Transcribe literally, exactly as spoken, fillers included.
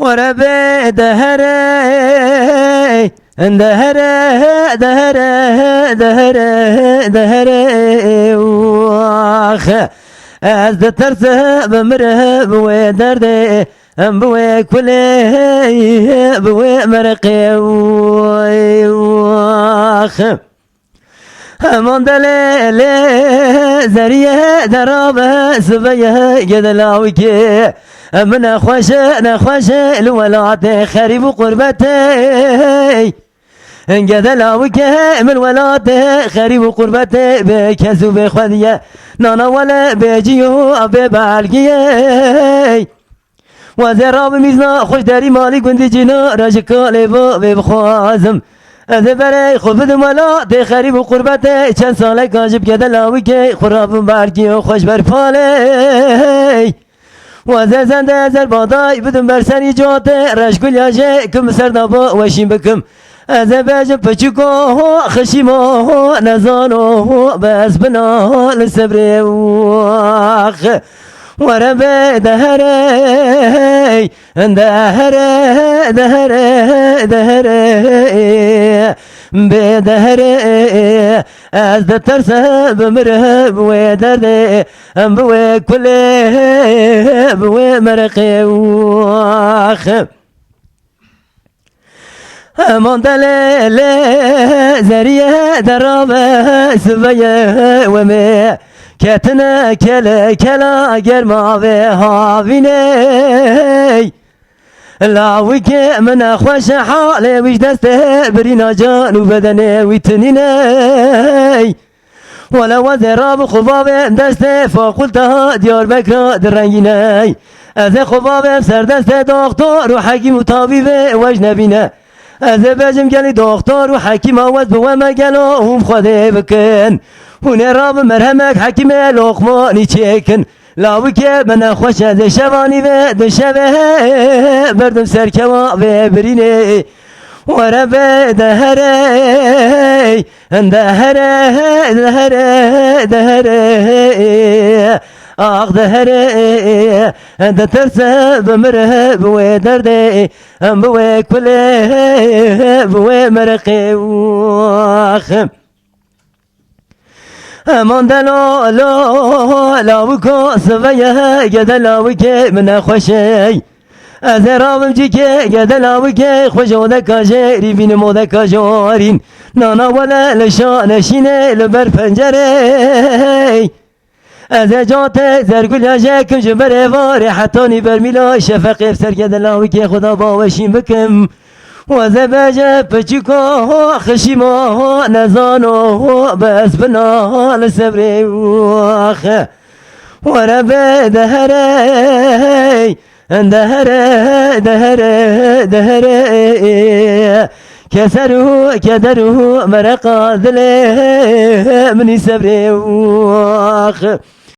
Were bê deherê, deherê, deherê, deherê, deherê, wax. Ez ditirsim bimirim bi wê derdê, bi wê kulê, bi wê merqê, wax. Heman delê lê zeriyê derabe sibeye gede lawikê. Min nexweşe, nexweşe li welatê xerîb û qurbetê. Gede lawikê min welatê xerîb û qurbetê bê kes û bê xwediye. Nana wele bê cî û bê belgiyê. Wazê rabim îzna xweş derî malî gundî cîna re ji kalê bavê bixwazim. Ez ê berê xwe bidim welatê xerîb û qurbetê. Çend saleka ji bigede lawikê xwe rabim bergî û xweş berpalê. Wazê zende zer badayî bidim ber serî catê. Reşgul ya jê kim ser da bo weşîn bikim. Ez ê bêjim piçiko ho, xişîmo ho, nezano ho, bes bina li sebrê wax. Were bê deherê, deherê, deherê, deherê, bê deherê. Ez ditirsim bimirim bi wê derdê, bi wê kulê, bi wê merqê, wax. Heman delê lê zeriyê derabe sibeye wemê. Ketine kele kela germa vê havînê. Lawikê min nexweş e halê wî ji destê birîna can û bedenê wî tinînê. Wele wazê rabim xwe bavê destê fakulta Diyarbekra direngîney. Ez ê xwe bavêm ser destê doktor û hekîm û tabîbê we ji nebîne. Ez ê bêjim gelî doktor û hekîma wez bi we me gelo hûn Xwedê bikin. Hûn ê rabin merhemek hekîmê Loqmanî çêkin. Lawikê min nexweş e, ez ê şevanî vê di şevê berdim serkewa vê birînê. Were bê deherê, deherê, deherê, deherê. Ax deherê, ditirsim bimirim bi wê derdê, bi wê kulê, bi wê merqê, wax. Heman delo, lo, lawiko siveye, gede lawikê min nexweş e. Ez ê rabim cîkê, gede lawikê xwe ji odeka jêrî bînim odeka jorîn. Nana wele li şa neşînê li ber pencerê. Ez ê catê zergulya jekim ji ber êvarê hetanî ber mîla şefeqê ser gede lawikê xwe da baweşîn bikim. Weze beje piçiko, xişîmo, nezano, bes bina li sebrê, wax. Were bê deherê, deherê, deherê, deherê. Keser û keder û mereqa dilê minî sebrê, wax.